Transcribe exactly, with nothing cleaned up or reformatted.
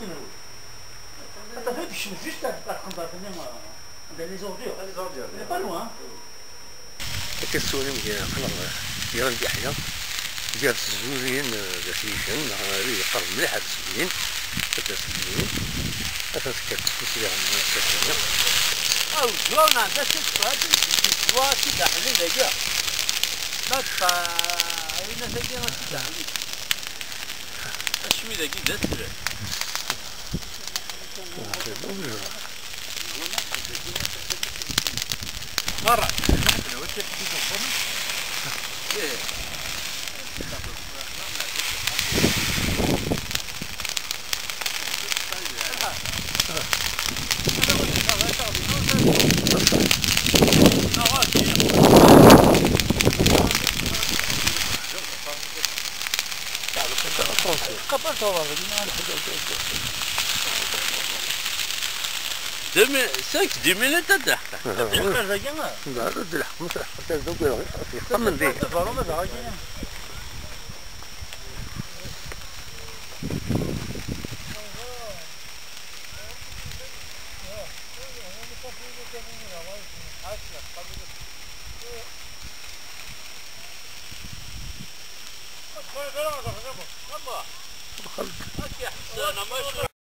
Attends, tu sais, je suis juste à, à prendre la première, euh, dans les ordures. Les ordures. C'est pas loin, hein. Akka tettwalim gar, aql-aɣ gar Lbiḥla, gar tzulin, eh, d At Yicen, neɣ abrid yeqqar mliḥ ar tzulin, taddart n tzulin. Atan tekker tfesna n At Yicen. Awezɣu nɛedda si ddwa, si ddwa, si daxel dagi. Ma teṭṭa, ayen-a tagi, si daxel. Acwi dagi d asrag. Merra. Deux mille, cinq, dix minutes ad d-aḥqeɣ. Ad d-lḥeq, ma tleḥqeḍ ad d-lḥeq, ma tleḥqeḍ ad d-lḥeq.